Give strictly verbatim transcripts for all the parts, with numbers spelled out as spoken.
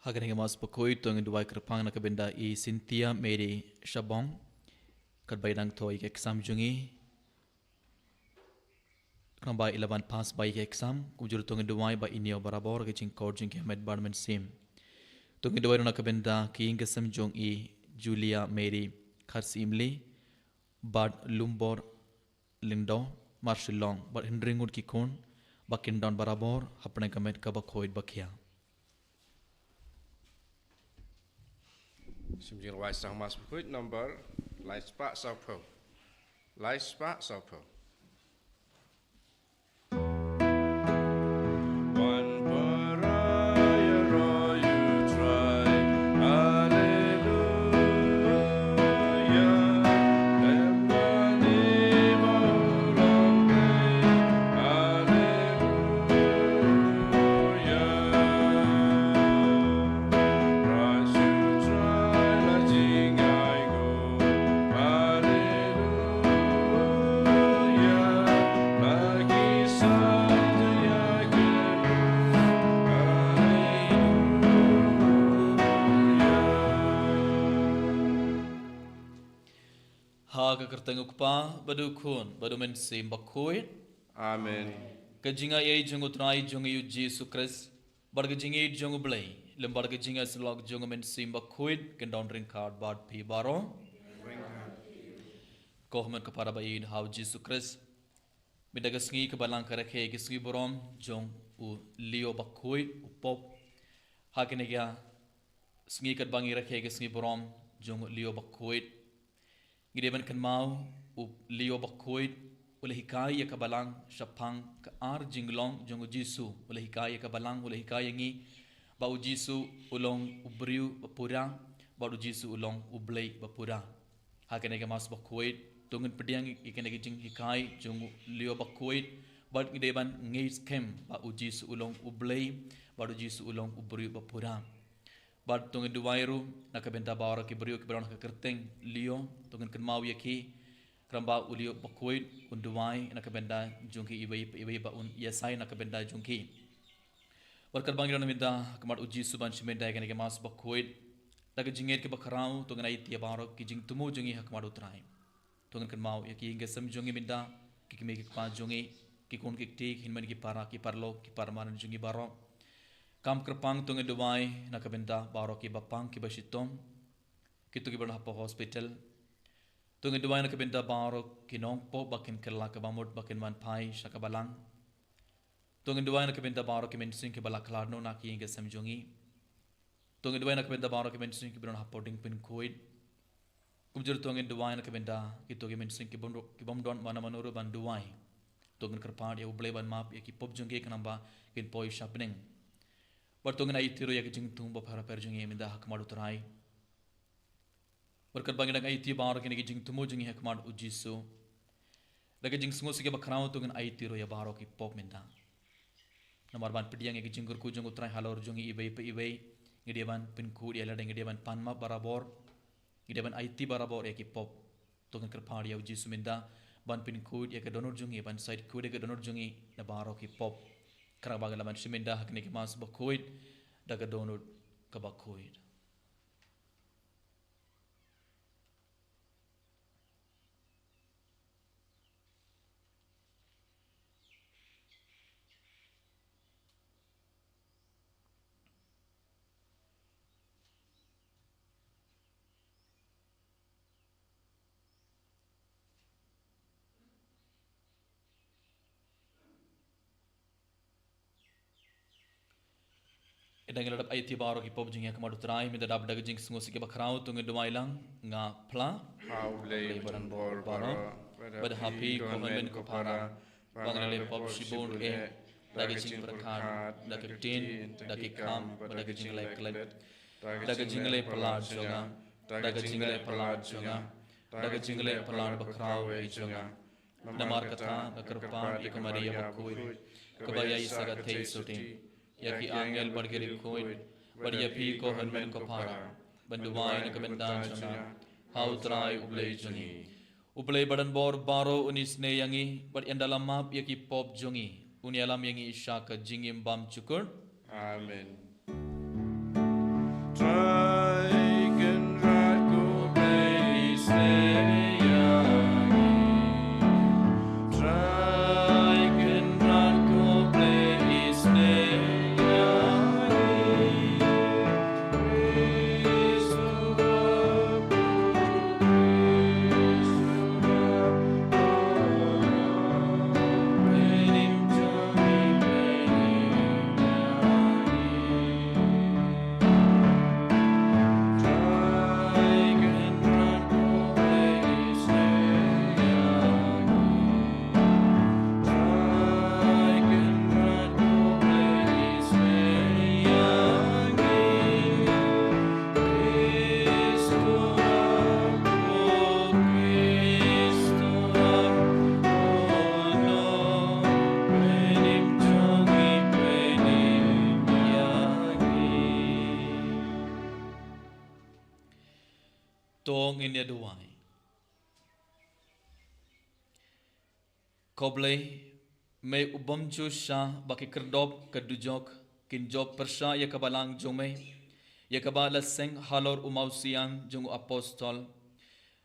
Ha kane ka Mass Bakhuid to ngin duwai kyrpang na ka bynta i Cynthia Mary Shabong, katba i dang thoh ïa ka exam jong i. Khnang ba i lah ban pass bha ïa ka exam, kumjuh ruh to ngin duwai ba in ïoh barabor ka jingkor jong ki hamet bad mynsiem. To ngin duwai ruh na ka bynta ki ïing ki sem jong i Julia Mary Kharsyimli, bad Lumbor Lyngdoh, mar Shillong, bad hynriew ngut ki khun, ba kin don barabor hapdeng ka met kaba khuid ba khia. Shim jingduwai sha Mass Bakhuid number lai spah sawphew. Lai spah sawphew. Wan para ïaroh ïa U Trai. Haleluia. Lem bad ïa u long dei. Haleluia. Trai shu trai la jingai ko. Haleluia. Ba ki sa jaya ki. Haleluia. Ha ka kyrteng U Kpa, bad U Khun, bad U Mynsiem Bakhuid. Amen. Ka jingaiei jong U Trai jong ngi U Jisu Khrist, bad ka jingïeit jong U Blei, lem bad ka jingïasyllok jong U Mynsiem Bakhuid, kin don ryngkat bad phi baroh. Ko hynmen ko para ba ïeit ha U Jisu Khrist. Mynta ka sngi ka Balang ka rakhe ïa ka sngi burom jong u Leo Bakhuid, u Pope. Ha kane ka sngi katba ngi rakhe ïa ka sngi burom jong u Leo Bakhuid, ngi dei ban kynmaw u Leo Bakhuid u la hikai ïa ka Balang shaphang ka ar jinglong jong u Jisu. U la hikai ïa ka Balang, u la hikai ïa ngi ba u Jisu u long u briew ba pura, bad u Jisu u long U Blei ba pura. Ha kane ka Mass Bakhuid to ngin pdiang ïa kane ka jinghikai jong u Leo Bakhuid, bad ngi dei ban ngeit skhem ba u Jisu u long U Blei, bad u Jisu u long u briew ba pura. Bad to ngin duwai ruh na ka bynta baroh ki briew kiba don ha ka kyrteng Leo, to ngin kynmaw ïa ki, khnang ba u Leo Bakhuid un duwai na ka bynta jong ki iwei pa iwei, ba un ïasai na ka bynta jong ki. Bad katba ngi don mynta ha khmat u Jisu ban shim bynta ïa kane ka Mass Bakhuid, da ka jingngeit kaba khraw to ngin aiti ïa baroh ki jingthmu jong ngi ha khmat u Trai. To ngin kynmaw ïa ki ïing ki sem jong ngi mynta, ki kmie ki kpa jong ngi, ki khun ki kti, ki hynmen ki para, ki paralok, ki parman jong ngi baroh. Kam kyrpang to ngin duwai na ka bynta baroh kiba pang kiba shitom, kito kiba don hapoh hospital. To ngin duwai na ka bynta baroh ki nongpop ba kin kylla kaba mut ba kin wan phai sha ka Balang. To ngin duwai na ka bynta baroh ki mynsiem kiba la khlad noh na ki ïing ki sem jong ngi. To ngin duwai na ka bynta baroh ki mynsiem kiba don hapoh dieng pynkhuid. Kumjuh ruh to ngin duwai na ka bynta kito ki mynsiem ki bym, ki bym don mano mano ruh ban duwai. To ngin kyrpad ïa U Blei ban map ïa ki pop jong ki khnang ba kin poi sha bneng. Bad to ngin aiti ruh ïa ki jingthmu bapher bapher jong ngi mynta ha khmat u Trai. Bad katba ngi dang aiti baroh kine ki jingthmu jong ngi ha khmat u Jisu, da ka jingsngewsih kaba khraw to ngin aiti ruh ïa baroh ki pop mynta. Namar ban pdiang ïa ki jingkyrkhu jong u Trai halor jong ngi iwei pa iwei, ngi dei ban pynkhuid ïa lade, ngi dei ban pan map barabor, ngi dei ban aiti barabor ïa ki pop. To ngin kyrpad ïa u Jisu mynta ban pynkhuid ïa ka dohnud jong ngi, ban shait khuid ïa ka dohnud jong ngi na baroh ki pop. Khnang ba ngin lah ban shim mynta ha kane ka Mass Bakhuid da ka dohnud kaba khuid. Ynda ngi la dep aiti baroh ki pop jong ngi ha khmat u Trai, mynta dap da ka jingsngewsih kaba khraw to ngin duwai lang. Nga phla ha U Blei Badonbor baroh, bad ha phi ko hynmen ko para, ba nga la leh pop shibun eh, da ka jingpyrkhat, da ka ktien, da ki kam, bad da ka jingleh klet, da ka jingleh palat jong nga, da ka jingleh palat jong nga, da ka jingleh palat bakhraw eh jong nga. Namar kata nga kyrpad ïa ka Maria bakhuid, kaba ïaishah ka theisotti, ïa ki angel bad ki riewkhuid, bad ïa phi ko hynmen ko para, ban duwai na ka bynta jong nga ha u Trai U Blei jong ngi. U Blei Badonbor baroh un isynei ïa ngi, bad ynda la map ïa ki pop jong ngi, un ïalam ïa ngi sha ka jingim bymjukut. Amen. Trai Kynrad ko Blei, sngewbha ïa ngi. Trai Kynrad ko Blei, sngewbha ïa ngi. To ngin ïa duwai. Ko Blei, me u bym ju sha ba ki kyrdop ka dujok kin jop pyrshah ïa ka balang jong me, ïa kaba la seng halor u mawsiang jong u apostol.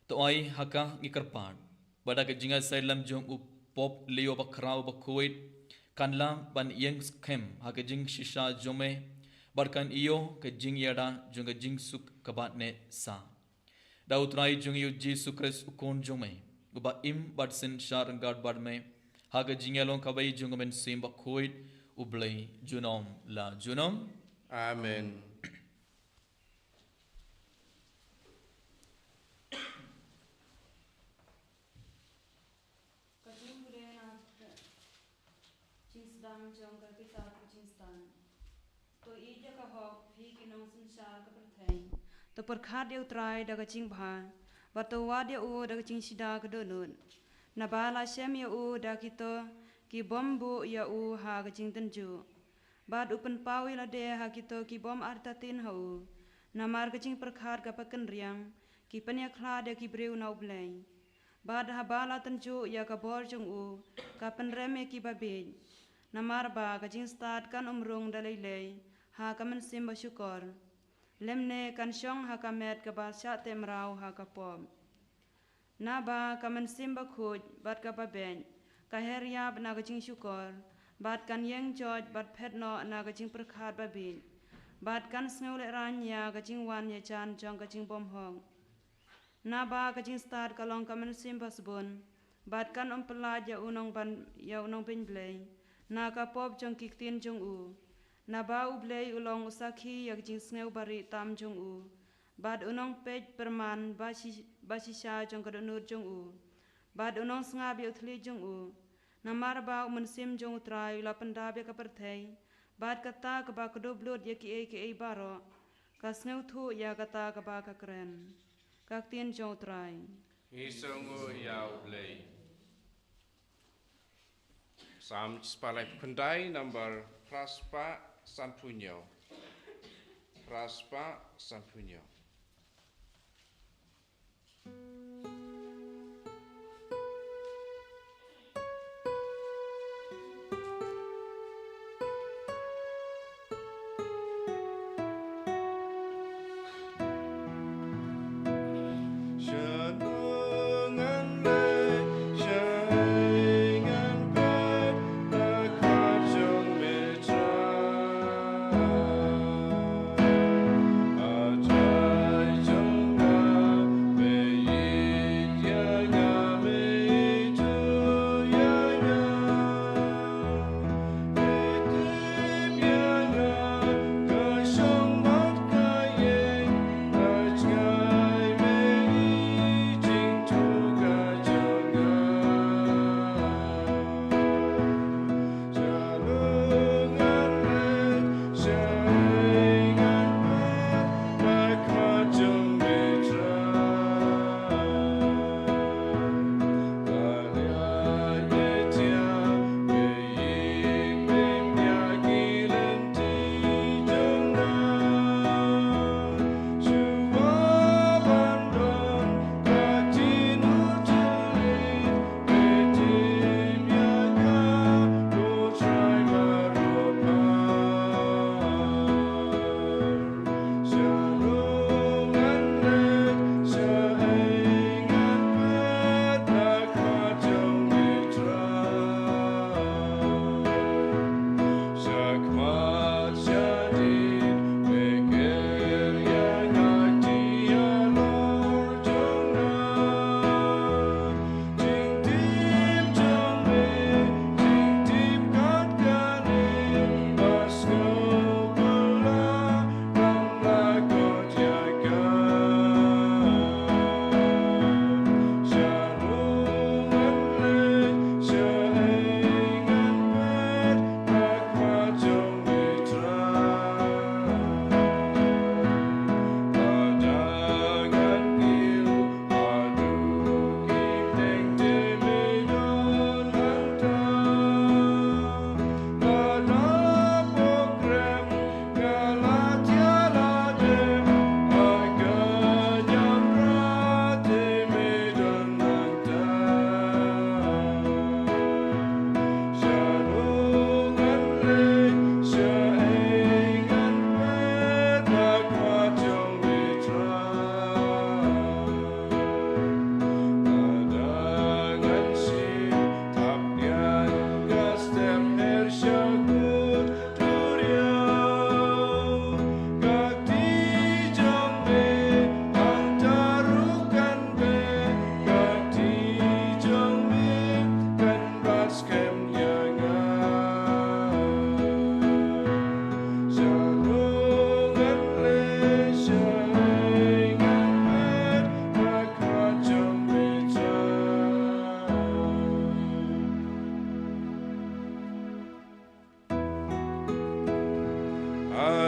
To ai ha ka ngi kyrpad ba da ka jingïasyriem jong u Pope Leo ba khraw ba khuid kan lah ban ïeng skhem ha ka jingshisha jong me bad kan ïoh ka jingïada jong ka jingsuk kaba neh sah. Da u Trai jong ngi u Jisu Khrist u Khun jong me, uba im bad synshar ryngkat bad me ha ka jingïalong kaba ïeit jong ka Mynsiem Bakhuid, U Blei junom la junom. Amen. Ka jingpule na ka jingsdang jong ka kitab ka jingstad. To ïeit ïa ka hok, phi ki nongsynshar ka pyrthei. To pyrkhat ïa u Trai da ka jingbha, bad to wad ïa u da ka jingshida ka dohnud. Naba la shem ïa u da kito ki bym buh ïa u ha ka jingtynjuh, bad u pynpaw ïa lade ha kito ki bym artatien ha u. Namar ka jingpyrkhat kaba kynriang, ki pynïakhlad ïa ki briew na U Blei. Bad haba la tynjuh ïa ka bor jong u, ka pynrem ïa kiba bieit. Namar ba ka jingstad kan ym rung da lei lei ha ka mynsiem bashukor, lymne kan shong ha ka met kaba shah teh mraw ha ka pop. Naba ka Mynsiem Bakhuid bad kaba bieit ka her ïap na ka jingshukor, bad kan ïeng joit bad phet noh na ka jingpyrkhat babieit, bad kan sngewlehraiñ ïa ka jingwan ïajan jong ka jingbymhok. Naba ka jingstad ka long ka mynsiem basbun, bad kan ym pyllait ïa u nongban, ïa u nongpynblei na ka pop jong ki ktien jong u. Naba U Blei u long u sakhi ïa ka jingsngew bari tam jong u, bad u nongpeit pyrman bashi-, bashisha jong ka dohnud jong u, bad u nongsngap ïa u thylliej jong u. Namar ba u Mynsiem jong u Trai u la pyndap ïa ka pyrthei, bad kata kaba kdup lut ïa kiei kiei baroh ka sngewthuh ïa kata kaba ka kren. Ka ktien jong u Trai. Ngi sngewnguh ïa U Blei. Salm shispah laiphew khyndai, number phra spah sanphew hynñiew. Phra spah sanphew hynñiew.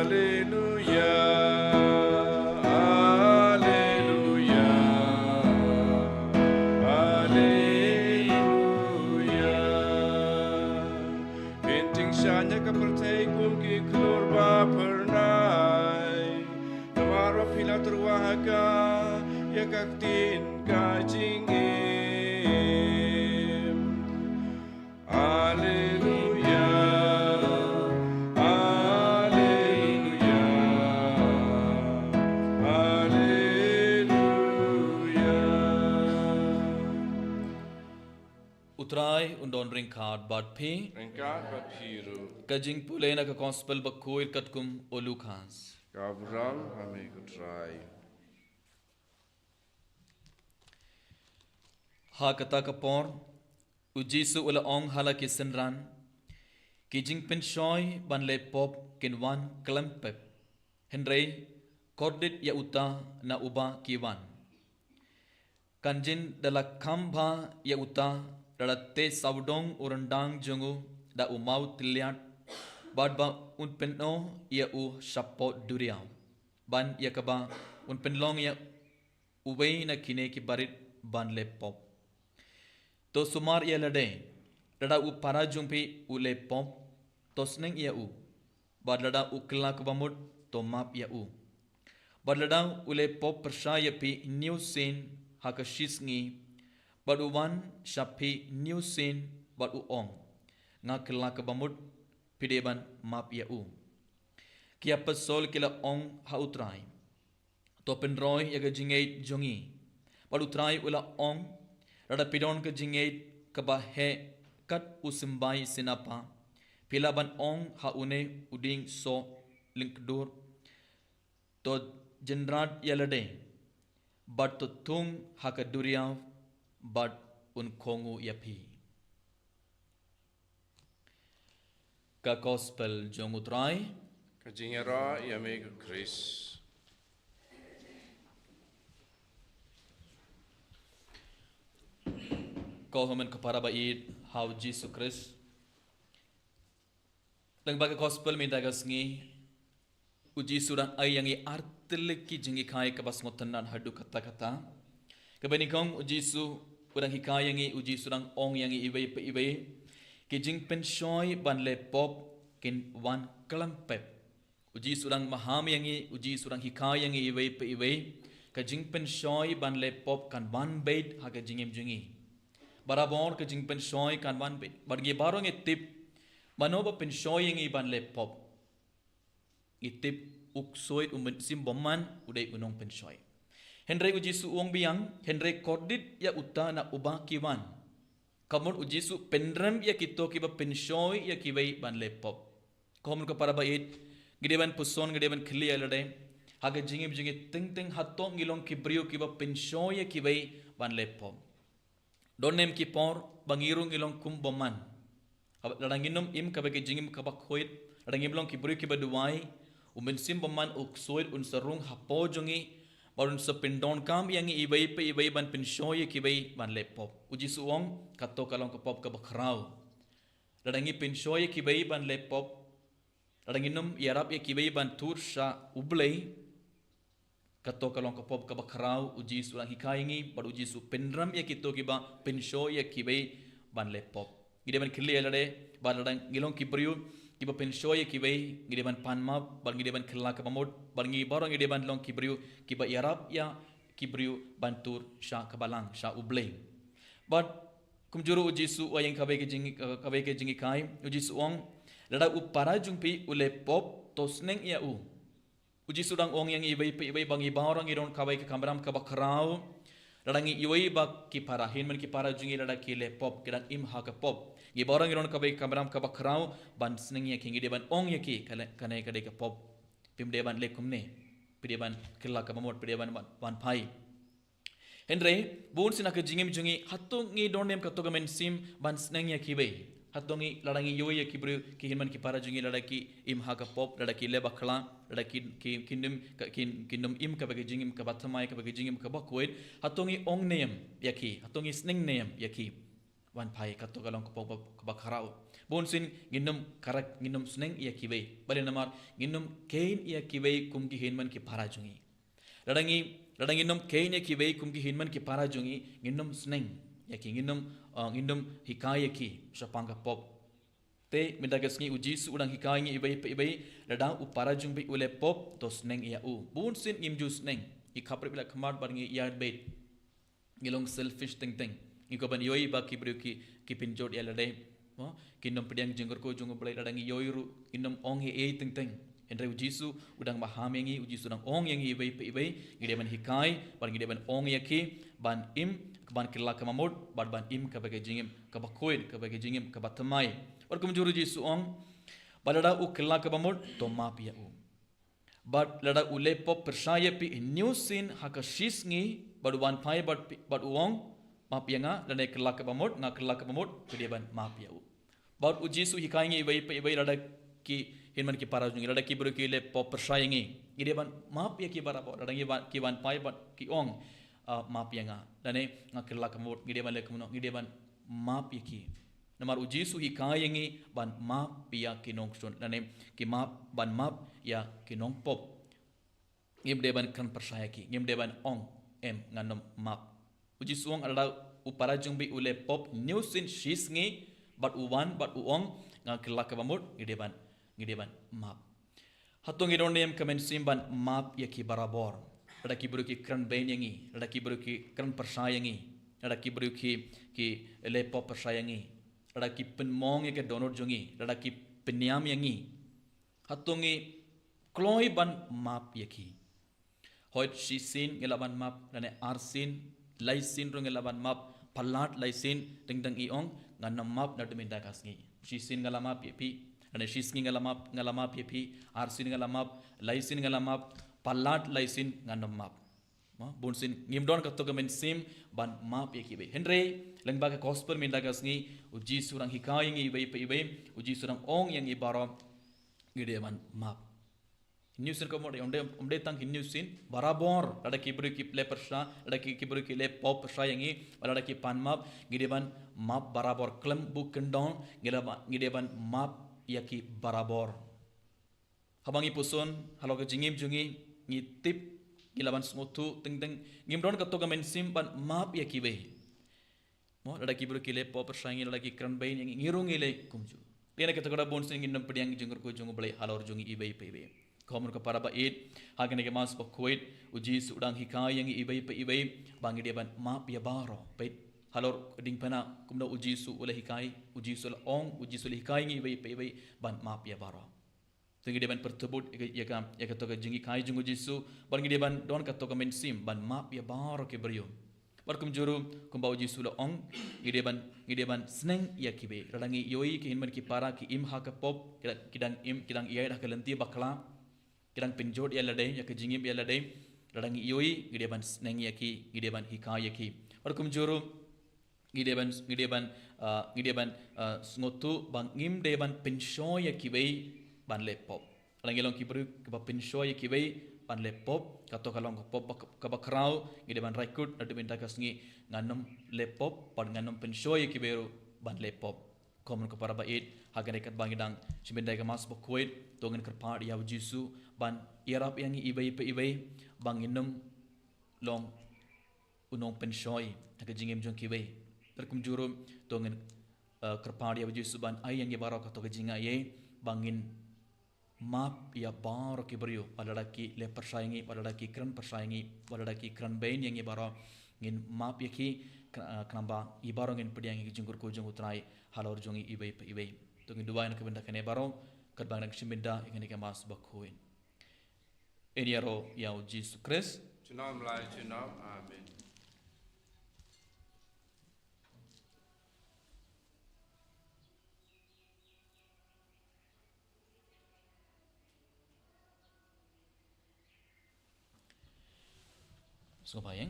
Alleluia, alleluia, alleluia. Pynting shane ka pyrthei kum ki khlur ba phyrnai. Namar ba phi la tyrwa ha ka ïa ka ktien ka jingim. Alleluia, alleluia, alleluia. U Trai un don ryngkat bad phi. Ryngkat bad phi ruh. Ka jingpule na ka Gospel bakhuid katkum u Lukas. Ka burom ha me ko Trai. Ha kata ka por, u Jisu u la ong ha la ki synran, ki jingpynshoi ban leh pop kin wan khlem pep. Hynrei, kordit ïa uta na uba ki wan. Kan jin da la kham bha ïa uta, da la teh sawdong u ryndang jong u da u maw tylliat, bad ba un pynnoh ïa u shapoh duriaw. Ban ïa kaba un pynlong ïa uwei na kine ki barit ban leh pop. To sumar ïa lade, lada u para jong phi u leh pop, to sneng ïa u. Bad lada u kylla kaba mut, to map ïa u. Bad lada u leh pop pyrshah ïa phi hynñiew sien ha ka shi sngi, bad u wan sha phi hynñiew sien bad u ong, nga kylla kaba mut, phi dei ban map ïa u. Ki apostol ki la ong ha u Trai, to pynroi ïa ka jingngeit jong ngi. Bad u Trai u la ong, lada phi don ka jingngeit kaba heh kat u symbai sinapa, phi lah ban ong ha une u dieng soh lyngkdur, to jynrat ïa lade, bad to thung ha ka duriaw, bad un khong u ïa phi. Ka Gospel jong u Trai. Ka jingïaroh ïa me ko Khrist. Ko hynmen ko para ba ïeit ha u Jisu Khrist. Lyngba ka Gospel mynta ka sngi, u Jisu u dang ai ïa ngi artylli ki jinghikai kaba sngewtynnat haduh katta katta. Kaba nyngkong u Jisu u dang hikai ïa ngi, u Jisu u dang ong ïa ngi iwei pa iwei, ki jingpynshoi ban leh pop kin wan khlem pep. U Jisu u dang maham ïa ngi, u Jisu u dang hikai ïa ngi iwei pa iwei, ka jingpynshoi ban leh pop kan wan beit ha ka jingim jong ngi. Barabor ka jingpynshoi kan wan beit. Bad ngi baroh ngi tip, mano ba pynshoi ïa ngi ban leh pop? Ngi tip u ksuid u mynsiem bymman u dei u nongpynshoi. Hynrei u Jisu u ong biang, hynrei kordit ïa uta na uba ki wan. Ka mut u Jisu u pynrem ïa kito kiba pynshoi ïa kiwei ban leh pop. Ko hynmen ko para ba ïeit, ngi dei ban puson, ngi dei ban kylli ïa lade, ha ka jingim jong ngi teng teng hato ngi long ki briew kiba pynshoi ïa kiwei ban leh pop. Don ne em ki por ba ngi ruh ngi long kum bymman. Lada ngim im kaba ka jingim kaba khuid, lada ngim long ki briew kiba duwai, u mynsiem bymman u ksuid un sa rung hapoh jong ngi, bad un sa pyndonkam ïa ngi iwei pa iwei ban pynshoi ïa kiwei ban leh pop. U Jisu u ong, kato ka long ka pop kaba khraw. Lada ngi pynshoi ïa kiwei ban leh pop, lada ngim ïarap ïa kiwei ban tur sha U Blei, kato ka long ka pop kaba khraw. U Jisu u dang hikai ïa ngi, bad u Jisu u pynrem ïa kito kiba pynshoi ïa kiwei ban leh pop. Ngi dei ban kylli ïa lade, bad lada ngi long ki briew kiba pynshoi ïa kiwei, ngi dei ban pan map, bad ngi dei ban kylla kaba mut, bad ngi baroh ngi dei ban long ki briew kiba ïarap ïa ki briew ban tur sha ka balang, sha U Blei. Bad kumjuh ruh u Jisu u ai ïa ngi kawei ka jing, kawei ka jinghikai, u Jisu u ong, lada u para jong phi u leh pop, to sneng ïa u. U Jisu u dang ong ïa ngi iwei pa iwei ba ngi baroh ngi don kawei ka kamram kaba khraw. Lada ngi iwei ba ki para, hynmen ki para jong ngi lada ki leh pop, ki dang im ha ka pop, ngi baroh ngi don kawei ka kamram kaba khraw ban sneng ïa ki, ngi dei ban ong ïa ki, kane, kane ka dei ka pop. Phim dei ban leh kumne. Phi dei ban kylla kaba mut, phi dei ban, ban, ban phai. Hynrei, bun sien ha ka jingim jong ngi, hato ngi don ne em kato ka mynsiem ban sneng ïa kiwei? Hato ngi, lada ngi ïohi ïa ki briew, ki hynmen ki para jong ngi, lada ki im ha ka pop, lada ki leh bakla, lada ki, ki, kim, ka, ki, kim im kaba ka jingim kaba thymmai, kaba ka jingim kaba khuid, hato ngi ong ne em ïa ki, hato ngi sneng ne em ïa ki? Wan phai, kato ka long ka pop ba, ba khraw. Bun sien ngin ym kyrkhu, ngin ym sneng ïa kiwei. Balei? Namar ngin ym kheiñ ïa kiwei kum ki hynmen ki para jong ngi. Lada ngi, lada ngin ym kheiñ ïa kiwei kum ki hynmen ki para jong ngi, ngin ym sneng ïa ki, ngin ym, uh, ngin ym hikai ïa ki shaphang ka pop. Te mynta ka sngi U Jisu u dang hikai ngi iwei pa iwei, lada u para jong phi u leh pop, to sneng ïa u. Bun sien ngim ju sneng. Ngi khapbriew beit la khmat bad ngi ïaid beit. Ngi long selfish teng teng. Ngi kwah ban ïohi ba ki briew ki, ki pynjot ïa lade. Mo, kin ym pdiang jingkyrkhu jong U Blei, lada ngi ïohi ruh, kin ym ong ei ei teng teng. Hynrei U Jisu u dang maham ïa ngi, U Jisu u dang ong ïa ngi iwei pa iwei, ngi dei ban hikai, bad ngi dei ban ong ïa ki ban im, ban kylla ka bamut, bad ban im kaba ka jingim kaba khuid, kaba ka jingim kaba thymmai. Bad kumjuh ruh U Jisu u ong ba lada u kylla ka bamut, to map ïa u. Bad lada u leh pop pyrshah ïa phi hynñiew sien ha ka shi sngi, bad u wan phai bad phi, bad u ong, map ïa nga, lane kylla ka bamut, nga kylla ka bamut, phi dei ban map ïa u. Bad U Jisu u hikai ngi iwei pa iwei, lada ki hynmen ki para jong ngi, lada ki briew ki leh pop pyrshah ïa ngi, ngi dei ban map ïa ki barabor. Lada ngi wan, ki wan phai bad ki ong, ah, map ïa nga, lane nga kylla ka bamut, ngi dei ban leh kumno? Ngi dei ban map ïa ki. Namar U Jisu u hikai ïa ngi ban map ïa ki nongshun, lane ki map, ban map ïa ki nongpop. Ngim dei ban kren pyrshah ïa ki, ngim dei ban ong, em, ngan ym map. U Jisu u ong, lada u para jong phi u leh pop hynñiew sien shi sngi, bad u wan bad u ong, nga kylla ka bamut, ngi dei ban, ngi dei ban map. Hato ngi don ne em ka mynsiem ban map ïa ki barabor? Lada ki briew ki kren bein ïa ngi, lada ki briew ki kren pyrshah ïa ngi, lada ki briew ki, ki leh pop pyrshah ïa ngi, lada ki pynmong ïa ka dohnud jong ngi, lada ki pynïam ïa ngi, hato ngi kloi ban map ïa ki? Hoid shisien ngi lah ban map, lane arsien, laisien ruh ngi lah ban map, palat laisien, dang dang i ong, ngan ym map naduh mynta ka sngi. Shisien nga la map ïa phi, lane shisngi nga la map, nga la map ïa phi, arsien nga la map, laisien nga la map, palat laisien ngan ym map. Mo, bun sien ngim don kato ka mynsiem ban map ïa kiwei. Hynrei lyngba ka gospel mynta ka sngi, U Jisu u dang hikai ïa ngi iwei pa iwei, U Jisu u dang ong ïa ngi baroh, ngi dei ban map. Hynñiew sien ka mut, ym dei, ym dei tang hynñiew sien, barabor, lada ki briew ki leh pyrshah, lada ki, ki briew ki leh pop pyrshah ïa ngi, lada ki pan map, ngi dei ban map barabor, khlem buh kyndong, ngi dei ban, ngi dei ban map ïa ki barabor. Haba ngi puson halor ka jingim jong ngi, ngi tip, ngi lah ban sngewthuh teng teng, ngim don kato ka mynsiem ban map ïa kiwei. Mo, lada ki briew ki leh pop pyrshah ïa ngi, lada ki kren bein ïa ngi, ngi ruh ngi leh kumjuh. Te na kata ka daw bun sien ngin ym pdiang jingkyrkhu jong U Blei halor jong ngi iwei pa iwei. Kumno ka para ba ïeit, ha kane ka Mass bakhuid, U Jisu u dang hikai ïa ngi iwei pa iwei, ba ngi dei ban map ïa baroh. Peit halor diengphna, kumno U Jisu u la hikai, U Jisu u la ong, U Jisu u la hikai ïa ngi iwei pa iwei, ban map ïa baroh. Te ngi dei ban pyrthuh bud ïa ka, ïa ka, ïa kato ka jinghikai jong U Jisu, bad ngi dei ban don kato ka mynsiem ban map ïa baroh ki briew. Bad kumjuh ruh, kumba U Jisu u la ong, ngi dei ban, ngi dei ban sneng ïa kiwei. Lada ngi ïohi ki hynmen ki para ki im ha ka pop, ki da-, ki dang im, ki dang ïaid ha ka lynti bakla, ki dang pynjot ïa lade, ïa ka jingim ïa lade, lada ngi ïohi, ngi dei ban sneng ïa ki, ngi dei ban hikai ïa ki. Bad kumjuh ruh, ngi dei ban, ngi dei ban, ah, ngi dei ban, ah, sngewthuh ba ngim dei ban pynshoi ïa kiwei ban leh pop. Lada ngi long ki briew kiba pynshoi ïa kiwei ban leh pop, kato ka long ka pop ba, kaba khraw, ngi dei ban rai kut naduh mynta ka sngi, ngan ym leh pop, bad ngan ym pynshoi ïa kiwei ruh ban leh pop. Kumno ka para ba ïeit, ha kane katba ngi dang shim bynta ïa ka Mass bakhuid, to ngin kyrpad ïa U Jisu ban ïarap ïa ngi iwei pa iwei, ba ngin ym long u nongpynshoi ha ka jingim jong kiwei. Bad kumjuh ruh, to ngin, eh, kyrpad ïa U Jisu ban ai ïa ngi baroh kato ka jingaiei, ba ngin map ïa baroh ki briew, wat lada ki leh pyrshah ïa ngi, wat lada ki kren pyrshah ïa ngi, wat lada ki kren bein ïa ngi baroh, ngin map ïa ki, kyn-, eh, khnang ba ngi baroh ngin pdiang ïa ka jingkyrkhu jong U Trai halor jong ngi iwei pa iwei. To ngin duwai na ka bynta kane baroh, katba ngi dang shim bynta ïa kane ka Mass bakhuid. Ngin ïaroh ïa U Jisu Khrist. Junom la junom, amen. Sngewbha ïa.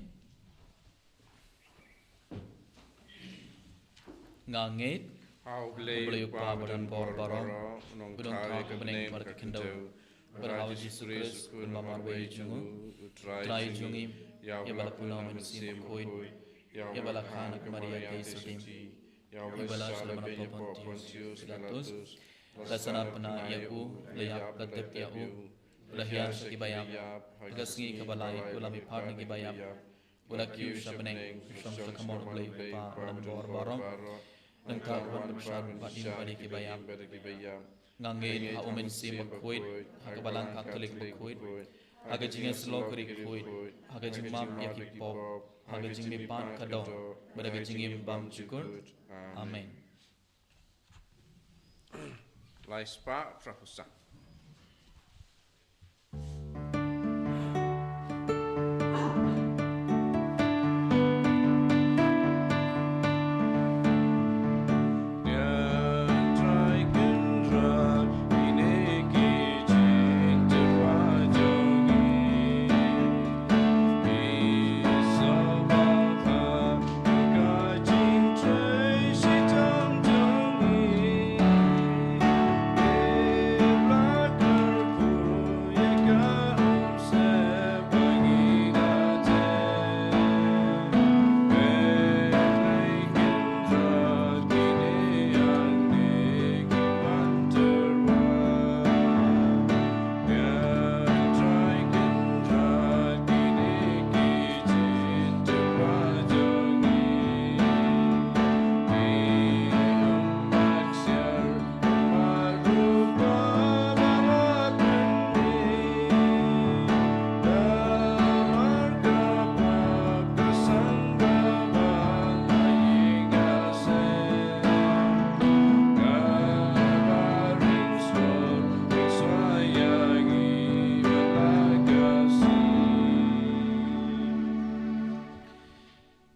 Nga ngeit ha U Blei, U Blei U Kpa ba don bor baroh, u nongthaw ïa ka bneng bad ka khyndew, bad ha U Jisu Khrist, u khun ba marwei jong u, u Trai jong ngi, ïa uba la pynlong ha ka mynsiem bakhuid, ïa uba la kha na ka Maria ka Ïsawdien. Ïa u la shah la beiñ hapoh Pontius Pilatus, la sanad pynah ïa u, la ïap, la tep ïa u, la hiar sha kiba ïap, ha ka sngi kaba lai u la mihpat na kiba ïap, u la kiew sha bneng, u shong sha kamon U Blei U Kpa Baroh, nangta u wan ban bishar bad im bad ïa kiba ïap. Nga ngeit ha U Mynsiem Bakhuid, ha ka Balang Katholik bakhuid, ha ka jingïasyllok ri khuid, ha ka jingmap ïa ki pop, ha ka jingmihpat ka doh, bad ha ka jingim bymjukut. Amen. Lai spah phra phew san.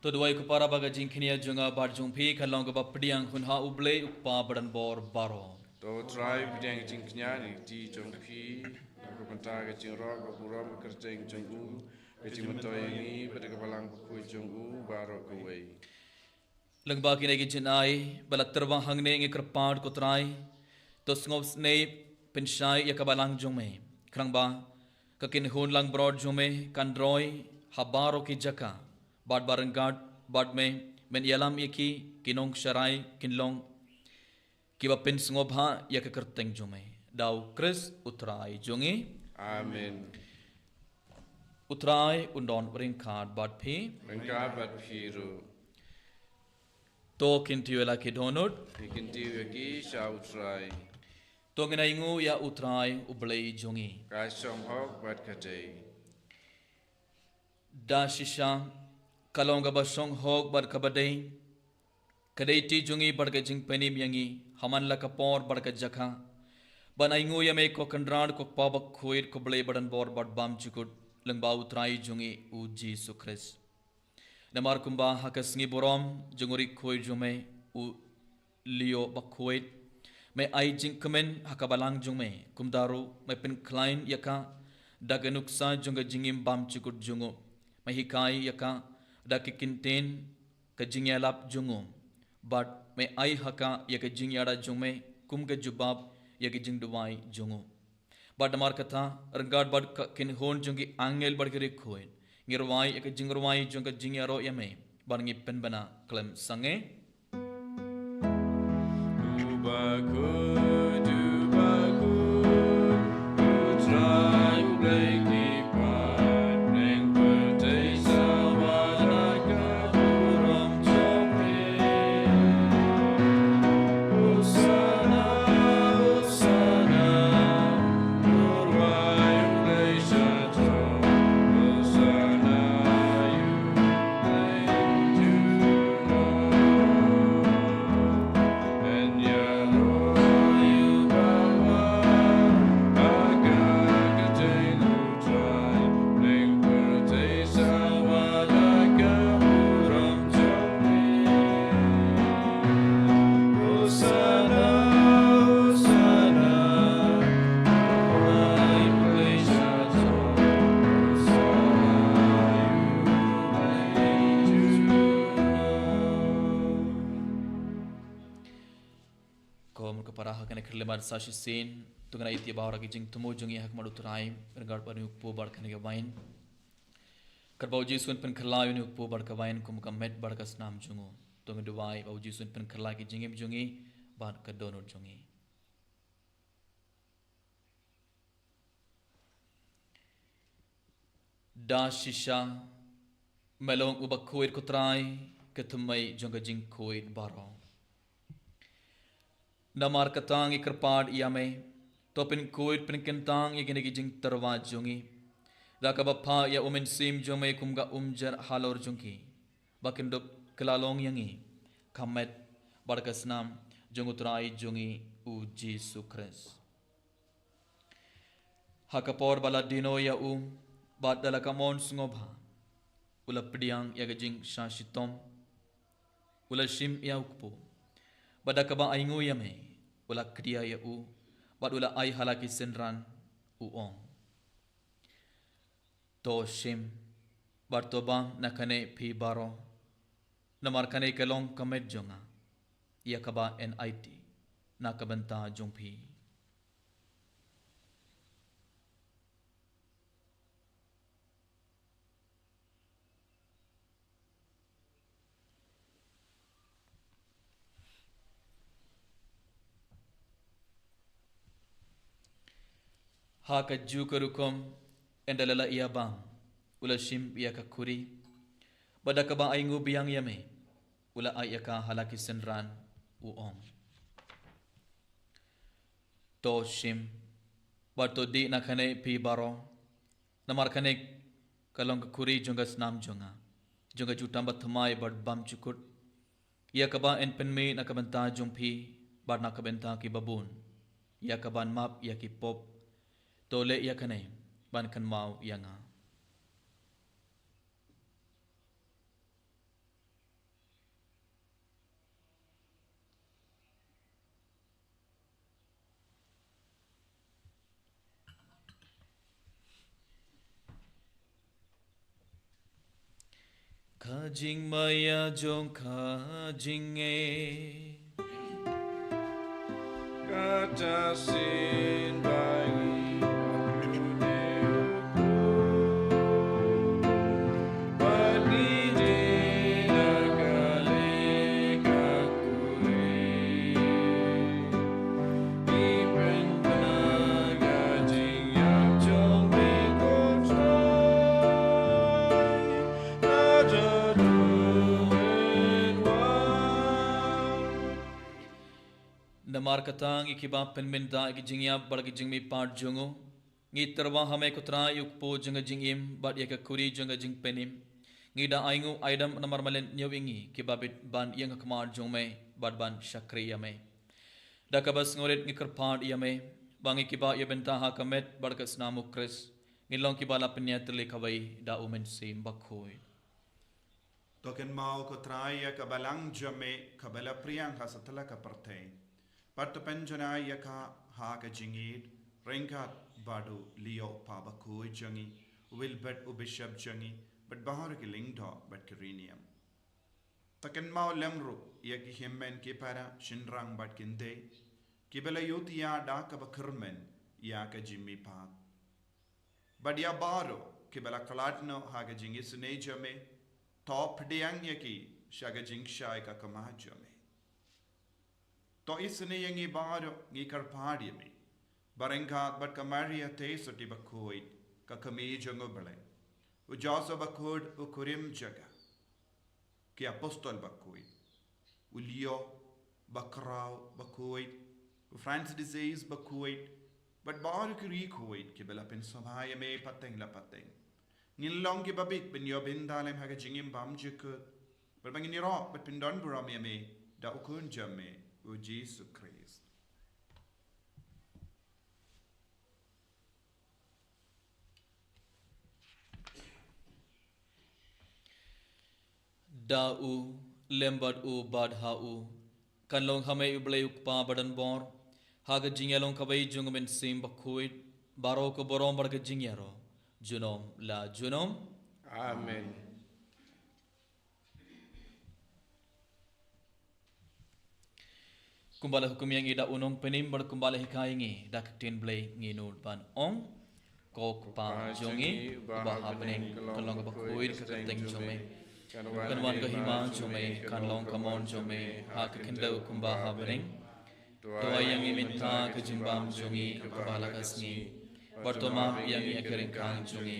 To duwai ko para ba ka jingkñia jong nga bad jong phi kan long kaba pdiang hun ha U Blei U Kpa Baroh. To Trai pdiang jingkñia na ka kti jong phi, na ka bynta ka jingrok ka burom ka kyrteng jong u, ka jingmyntoi ïa ngi bad ka Balang Bakhuid jong u baroh kawei. Lyngba kine ki jingai ba la tyrwa hangne ngi kyrpad ko Trai, to sngewsynei pynshai ïa ka Balang jong me, khnang ba ka kynhun langbrot jong me kan roi ha baroh ki jaka, bad ba ryngkat bad me men ïalam ïa ki, ki nongsharai kin long kiba pynsngewbha ïa ka kyrteng jong me. Da U Khrist U Trai jong ngi. Amen. U Trai un don ryngkat bad phi. Ryngkat bad phi ruh. To kyntiew ïa la ki dohnud. Ngi kyntiew ïa ki sha U Trai. To ngin ainguh ïa U Trai U Blei jong ngi. Ka shong hok bad ka dei. Da shisha ka long kaba shong hok bad kaba dei. Ka dei kti jong ngi bad ka jingpynim ïa ngi ha man la ka por bad ka jaka ban ainguh ïa me ko Kynrad, ko Kpa Bakhuid, ko Blei Baroh bad bymjukut, lyngba U Trai jong ngi U Jisu Khrist. Namar kumba ha ka sngi burom jong u rikhuid jong me u Leo Bakhuid, me ai jingkmen ha ka Balang jong me, kumta ruh me pynkhlaiñ ïa ka da ka nuksa jong ka jingim bymjukut jong u, me hikai ïa ka da ka kyntien ka jingïalap jong u, bad me ai ha ka ïa ka jingïada jong me kum ka jubab ïa ka jingduwai jong u. Bad namar kata, ryngkat bad ka kynhun jong ki angel bad ki rikhuid, ngi rwai ïa ka jingrwai jong ka jingïaroh ïa me, bad ngi pynbna khlem sangeh. Kum ka para ha kane ka khyllipmat sa shisien, to ngin ïaid bad ka jingthmu jong ngi ha khmat U Trai, ryngkat bad une u kpu bad kane ka wain. Katba U Jisu un pynkylla ïa une u kpu bad ka wain kum ka met bad ka snam jong u. To ngin duwai ba u Jisu un pynkhlaiñ ki jingim jong ngi bad ka dohnud jong ngi. Da shisha, me long uba khuid ko Trai, ka thymmei jong ka jingkhuid baroh. Namar kata ngi kyrpad ïa me, to pynkhuid pynkyntang ïa kine ki jingtyrwa jong ngi, da kaba phah ïa u Mynsiem jong me kum ka umjer halor jong ki, ba kin dup kylla long ïa ngi ka met bad ka snam jong u Trai jong ngi u Jisu Khrist. Ha ka por ba la dino ïa u, bad da la ka mon sngewbha, u la pdiang ïa ka jingshah shitom, u la shim ïa u kpu, bad da kaba ainguh ïa me, u la kdia ïa u, bad u la ai ha la ki synran, u ong: To shim, bad to bam na kane phi baroh, namar kane ka long ka met jong nga, ïa kaba yn aiti na ka bynta jong phi. Ha kajuh ka rukom, ynda la la ïa bam, u la shim ïa ka khuri, bad da kaba ainguh biang ïa me, u la ai ïa ka ha la ki synran, u ong: To shim, bad to dih na kane phi baroh, namar kane ka long ka khuri jong ka snam jong nga, jong ka jutang bathymmai bad bymjukut, ïa kaba yn pynmih na ka bynta jong phi bad na ka bynta ki babun, ïa kaban map ïa ki pop. To leh ïa kane ban kynmaw ïa nga. Ka jingmaïa jong ka jingngeit. Kata shisien ba ngi wan u dei u khun, ba ngi dei na ka lei ka khun. Namar kata ngi kiba pynmynta ïa ki jingïap bad ki jingmihpat jong u, ngi tyrwa ha me ko Trai ïa u kpu jong ka jingim bad ïa ka khuri jong ka jingpynim. Ngi da ainguh aidam namar me leh ñiew ïa ngi kiba bit ban ïeng ha khmat jong me bad ban shakri ïa me. Da kaba sngewrit ngi kyrpad ïa me, ba ngi kiba ïa bynta ha ka met bad ka snam u Khrist, ngin long kiba la pynïaid tylli kawei da u Mynsiem Bakhuid. To kynmaw ko Trai ïa ka balang jong me kaba la pdiang ha satlak ka pyrthei, bad to pynjanai ïa ka ha ka jingïeit, ryngkat bad u Leo u kpa bakhuid jong ngi, u Wilbert u bishop jong ngi, bad baroh ki lyngdoh bad ki riewniam. To kynmaw lem ruh ïa ki hynmen ki para, shynrang bad kynthei, kiba la ïohthiah da kaba kyrmen ïa ka jingmihpat. Bad ïa baroh kiba la khlad noh ha ka jingisynei jong me, to pdiang ïa ki sha ka jingshai ka khmat jong me. To isynei ïa ngi baroh, ngi kyrpad ïa me, ba ryngkat bad ka Maria Theisotti bakhuid, ka kmie jong u Blei, u Joseph bakhuid u kurim jong ka, ki apostol bakhuid, u Leo bakhraw bakhuid, u Francis de Sales bakhuid, bad baroh ki riewkhuid kiba la pynsngewbha ïa me pateng la pateng, ngin long kiba bit ban ïoh bynta lem ha ka jingim bymjukut, bad ba ngin ïaroh bad pyndonburom ïa me da u Khun jong me, u Jisu Khrist. Da u, lem bad u, bad ha u, kan long ha me u Blei u Kpa badonbor, ha ka jingïalong kawei jong u Mynsiem Bakhuid, baroh ka burom bad ka jingïaroh, junom la junom. Amen. Kumba la hukum ïa ngi da u Nongpynim bad kumba la hikai ïa ngi da ka ktien Blei, ngin nud ban ong: Ko Kpa jong ngi uba ha bneng, ka long kaba khuid ka kyrteng jong me. Kan wan ka hima jong me, kan long ka mon jong me ha ka khyndew kumba ha bneng. To ai ïa ngi mynta ka jingbam jong ngi kaba la ka sngi, bad to map ïa ngi ïa ki ryngkang jong ngi,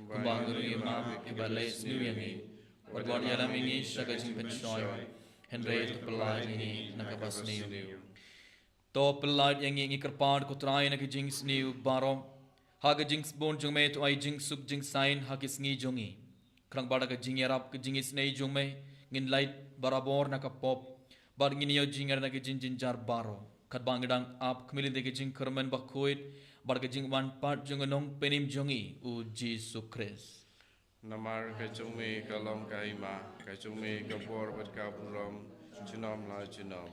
kumba ngi ruh ngi map ïa kiba leh sniew ïa ngi. Bad wat ïalam ïa ngi sha ka jingpynshoi, hynrei to pyllait ïa ngi na kaba sniew. To pyllait ïa ngi, ngi kyrpad ko Trai, na ka jingsniew baroh. Ha ka jingsbun jong me to ai jingsuk jingsaiñ ha ki sngi jong ngi. Khnang ba da ka jingïarap ka jingisynei jong me, ngin lait barabor na ka pop, bad ngin ïoh jingïarap na ka jingjynjar baroh, katba ngi dang ap khmih lynti ka jingkyrmen bakhuid bad ka jingwan pat jong u Nongpynim jong ngi, u Jisu Khrist. Namar ka jong me ka long ka hima, ka jong me ka bor bad ka burom, junom la junom.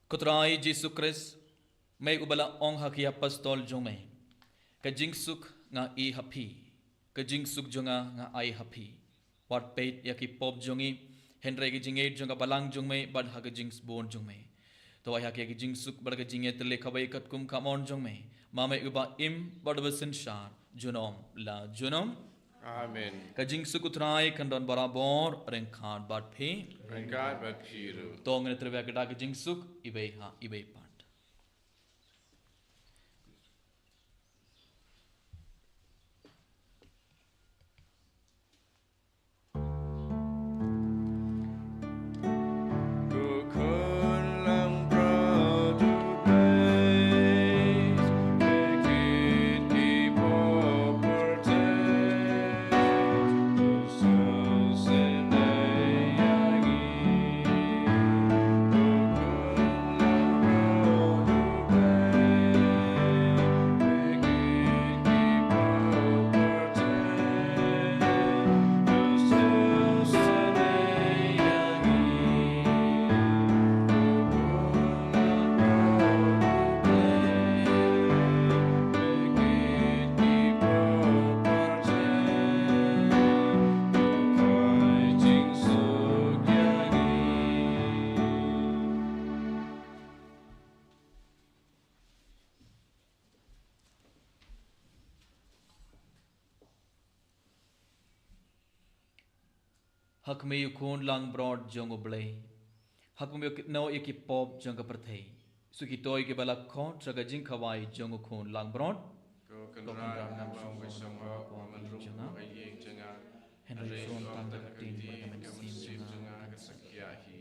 Ko Trai Jisu Khrist, me uba la ong ha ki apostol jong me, ka jingsuk nga ai ha phi, ka jingsuk jong nga nga ai ha phi. Wat peit ïa ki pop jong ngi, hynrei ka jingïeit jong ka balang jong me bad ha ka jingsbun jong me. To ai ha ki ka jingsuk bad ka jingïeit te leh kawei katkum ka mon jong me, ma me uba im bad uba synshar, junom la junom. Amen. Ka jingsuk u Trai kan don barabor ryngkat bad phi. Ryngkat bad phi ruh. To ngin ïatrei bad ka jingsuk, iwei ha iwei pat. Ha khmih u Khun langbrot jong U Blei, ha khmih u kynnoh ïa ki pop jong ka pyrthei. Shu kito kiba la khot sha ka jingkhawai jong u Khun langbrot. Ko Kynrad, nga ong ba shong hok, ba men rung ha ka ïing jong nga, hynrei shong tang ka ktien bad ka mynsiem jong nga ka sa khia hi.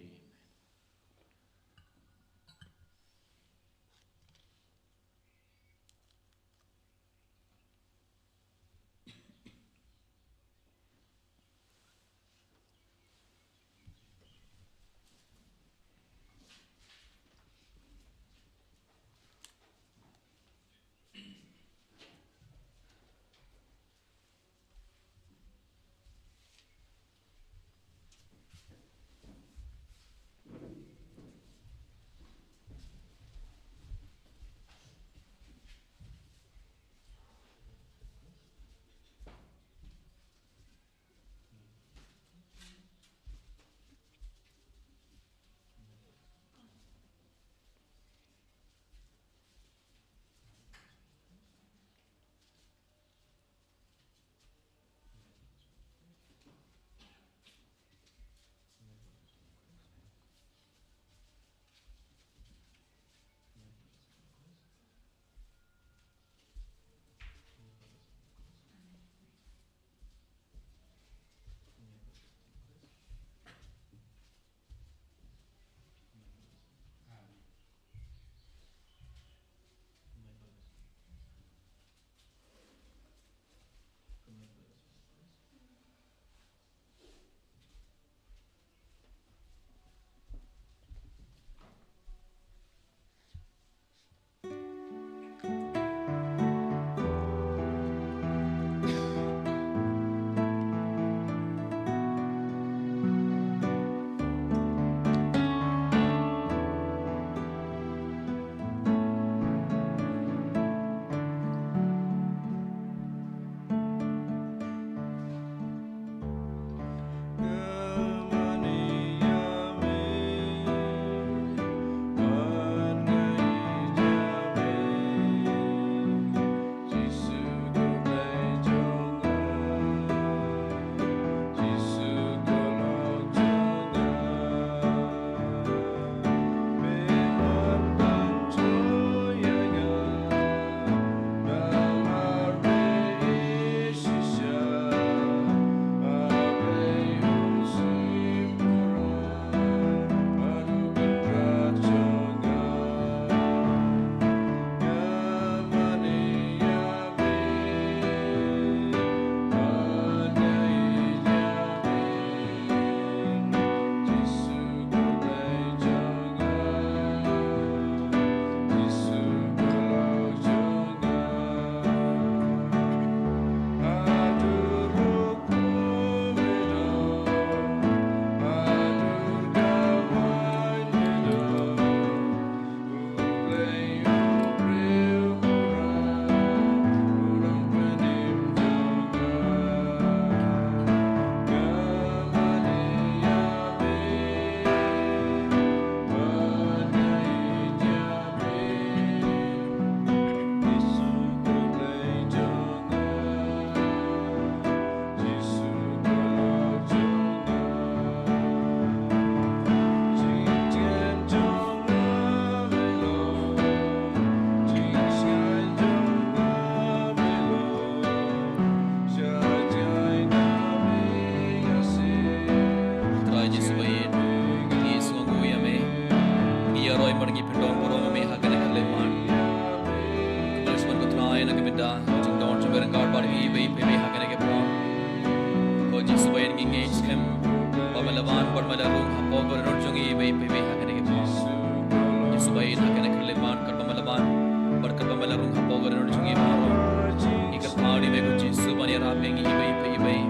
Ïarap ïa ngi iwei pa iwei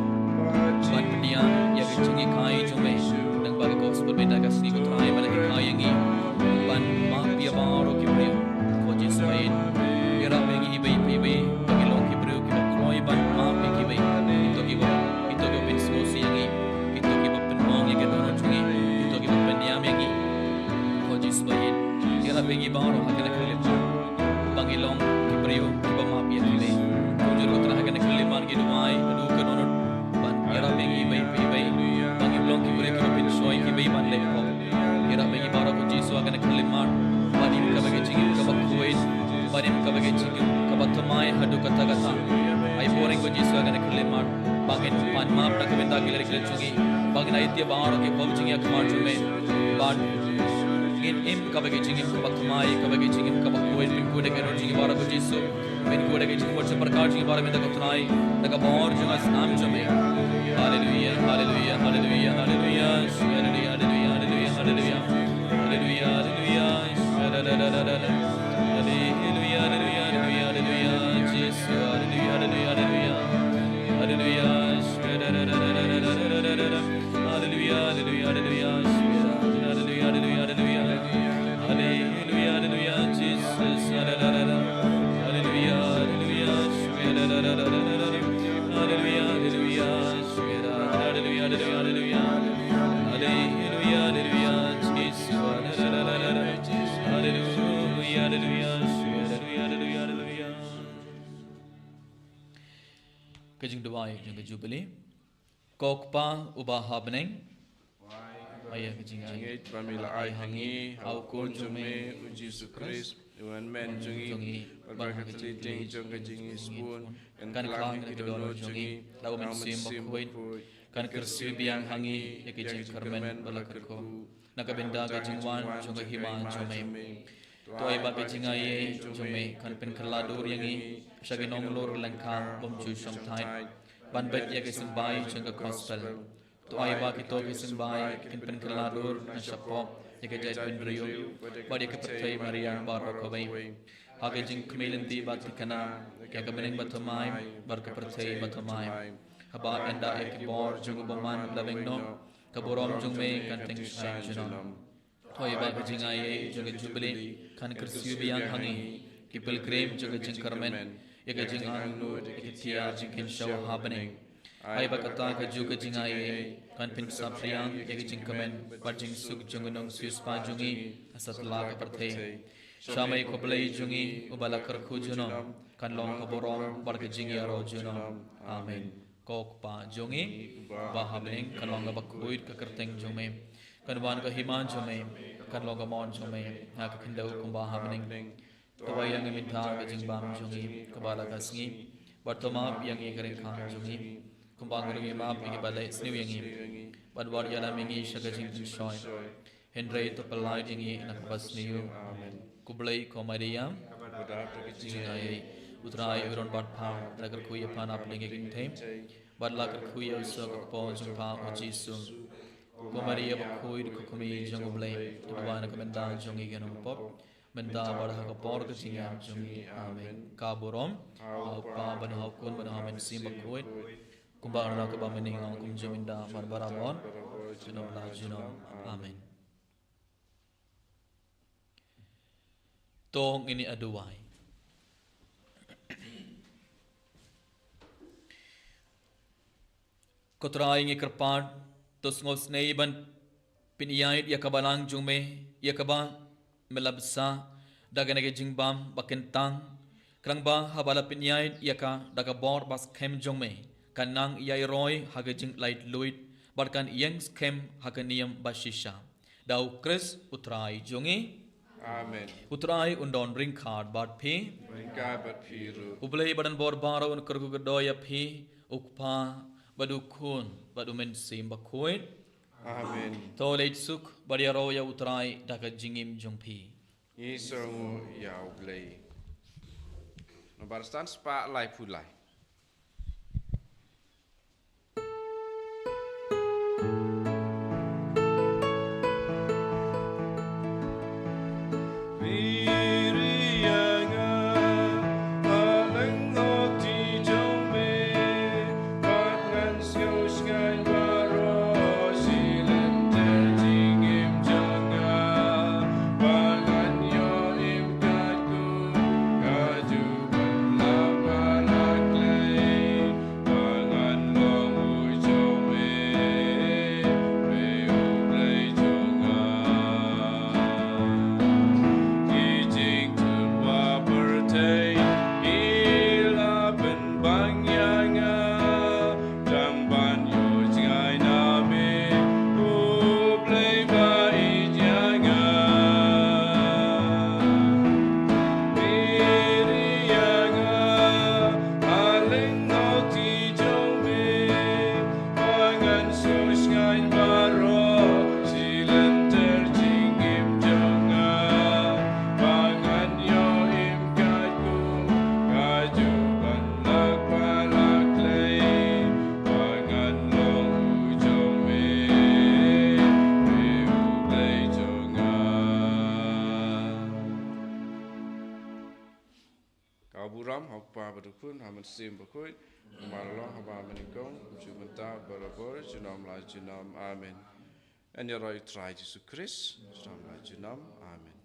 ban pyndiah ïa ka jinghikai jong me. Nang ba ka gospel mynta ka sngi, ko Trai, me la hikai ïa ngi ban map ïa baroh ki briew. Ko Jisu, ïarap ïa ngi iwei pa iwei ba ngin long ki briew kiba kloi ban map ïa kiwei. Kito kiba, kito kiba pynsngewsih ïa ngi, kito kiba pynmong ïa ka dohnud jong ngi, kito kiba pynïam ïa ngi. Ko Jisu, ïarap ïa ngi baroh ha kane ka khyllipmat ba ngin long ki briew kiba map ïa kiwei. Kumjuh ruh, Trai, ha kane ka khyllipmat ngi duwai haduh ka dohnud ban ïarap ïa ngi iwei pa iwei ba ngin long ki briew kiba pynshoi ïa kiwei ban leh pop. Ïarap ïa ngi baroh, ko Jisu, ha kane ka khyllipmat ban im kaba ka jingim kaba khuid, ban im kaba ka jingim kaba thymmai haduh katta katta. Ai burom, ko Jisu, ha kane ka khyllipmat ba ngin pan map na ka bynta ki leh ki leh jong ngi, ba ngin aiti ïa baroh ki pop jingïakhmat jong me. Bad ngin im kaba ka jingim kaba thymmai, kaba ka jingim kaba khuid, pynkhuid ïa ka dohnud jong ngi baroh, ko Jisu. Pynkhuid ïa ka jingmut jingpyrkhat jong ngi baroh mynta, ko Trai, da ka bor jong ka snam jong me. Haleluia, haleluia, haleluia, haleluia. Haleluia, haleluia, haleluia, haleluia. Haleluia, haleluia. Haleluia, haleluia, haleluia, haleluia. Jisu, haleluia, haleluia, haleluia. Haleluia. Haleluia, haleluia, haleluia, haleluia, haleluia, haleluia. Haleluia, haleluia, Jesus, haleluia, haleluia, haleluia, haleluia, haleluia, haleluia, haleluia, haleluia, haleluia, haleluia, haleluia, Jesus, haleluia, haleluia, haleluia, haleluia, haleluia. Ka jingduwai jong ka Jubilee. Ko Kpa uba ha bneng, ai ïa ka jingngeit ba me la ai ha ngi ha u Khun jong me u Jisu Khrist, u Hynmen jong ngi, bad ha ka tlot jong ka jingngeit sbun, kan khang ïa ki dohnud jong ngi da u Mynsiem Bakhuid, kan kyrsiew biang ha ngi ïa ka jingkyrmen ba la kyrkhu na ka bynta ka jingwan jong ka hima jong me. To ai ba ka jingaiei jong me kan pynkylla dur ïa ngi sha ki nonglor lyngkha bym ju shongthait ban beit ïa ka symbai jong ka gospel. To ai ba kito ki symbai kin pynkylla dur na shapoh ïa ka jaitbynriew bad ïa ka pyrthei mariang baroh kawei, ha ka jingkhmih lynti ba thikna ïa ka bneng bathymmai bad ka pyrthei bathymmai. Haba ynda ïa ki bor jong u bymman la weng noh, ka burom jong me kan tyngshaiñ junom. To ai ba ka jingaiei jong ka Jubilee kan kyrsiew biang ha ngi ki pilgrim jong ka jingkyrmen ïa ka jingangnud ïa ki tiar jingkynshew ha bneng. Ai ba kata kajuh ka jingaiei kan pynsaphriang ïa ka jingkmen bad jingsuk jong u nongsiewspah jong ngi ha satlak ka pyrthei. Sha me ko Blei jong ngi uba la kyrkhu junom, kan long ka burom bad ka jingïaroh junom. Amen. Ko Kpa jong ngi uba ha bneng, kan long kaba khuid ka kyrteng jong me. Kan wan ka hima jong me, kan long ka mon jong me ha ka khyndew kumba ha bneng. To ai ïa ngi mynta ka jingbam jong ngi kaba la ka sngi, bad to map ïa ngi ka ryngkang jong ngi, kumba ngi ruh ngi map ïa kiba leh sniew ïa ngi. Bad wat ïalam ïa ngi sha ka jingpynshoi, hynrei to pyllait ïa ngi na kaba sniew. Amen. Khublei ko Maria, kaba dap da ka jingaiei, u Trai u don bad pha, la kyrkhu ïa pha na pdeng ki kynthei, bad la kyrkhu ïa u soh ka kpoh jong pha u Jisu. Ko Maria bakhuid, ko kmie jong u Blei, to duwai na ka bynta jong ngi ki nongpop, mynta bad ha ka por ka jingïap jong ngi. Amen. Ka burom ha u Kpa bad ha u Khun bad ha u Mynsiem Bakhuid, kumba ha kaba mynta, kumjuh mynta bad barabor, junom la junom. Amen. To ngin ïa duwai. Ko Trai, ngi kyrpad, to sngewsynei ban pynïaid ïa ka balang jong me, ïa kaba me la bsa da kane ka jingbam ba kyntang, khnang ba haba la pynïaid ïa ka da ka bor ba skhem jong me, kan nang ïai roi ha ka jinglaitluid bad kan ïeng skhem ha ka niam ba shisha. Da u Khrist u Trai jong ngi. Amen. U Trai un don ryngkat bad phi. Ryngkat bad phi ruh. U Blei ba don bor baroh un kyrkhu kyrdoh ïa phi, u Kpa bad u Khun bad u Mynsiem Bakhuid. Amen. To leit suk bad ïaroh ïa u Trai da ka jingim jong phi. Ngi sngewnguh ïa u Blei. Nombar san spah laiphew lai. Ram, ha u Kpa bad u Khun, ha u Mynsiem Bakhuid, kumba la long ha ba mynnyngkong, kumjuh mynta, barabor, junom la junom. Amen. Yn ïaroh ïa u Trai Jisu Khrist, junom la junom. Amen.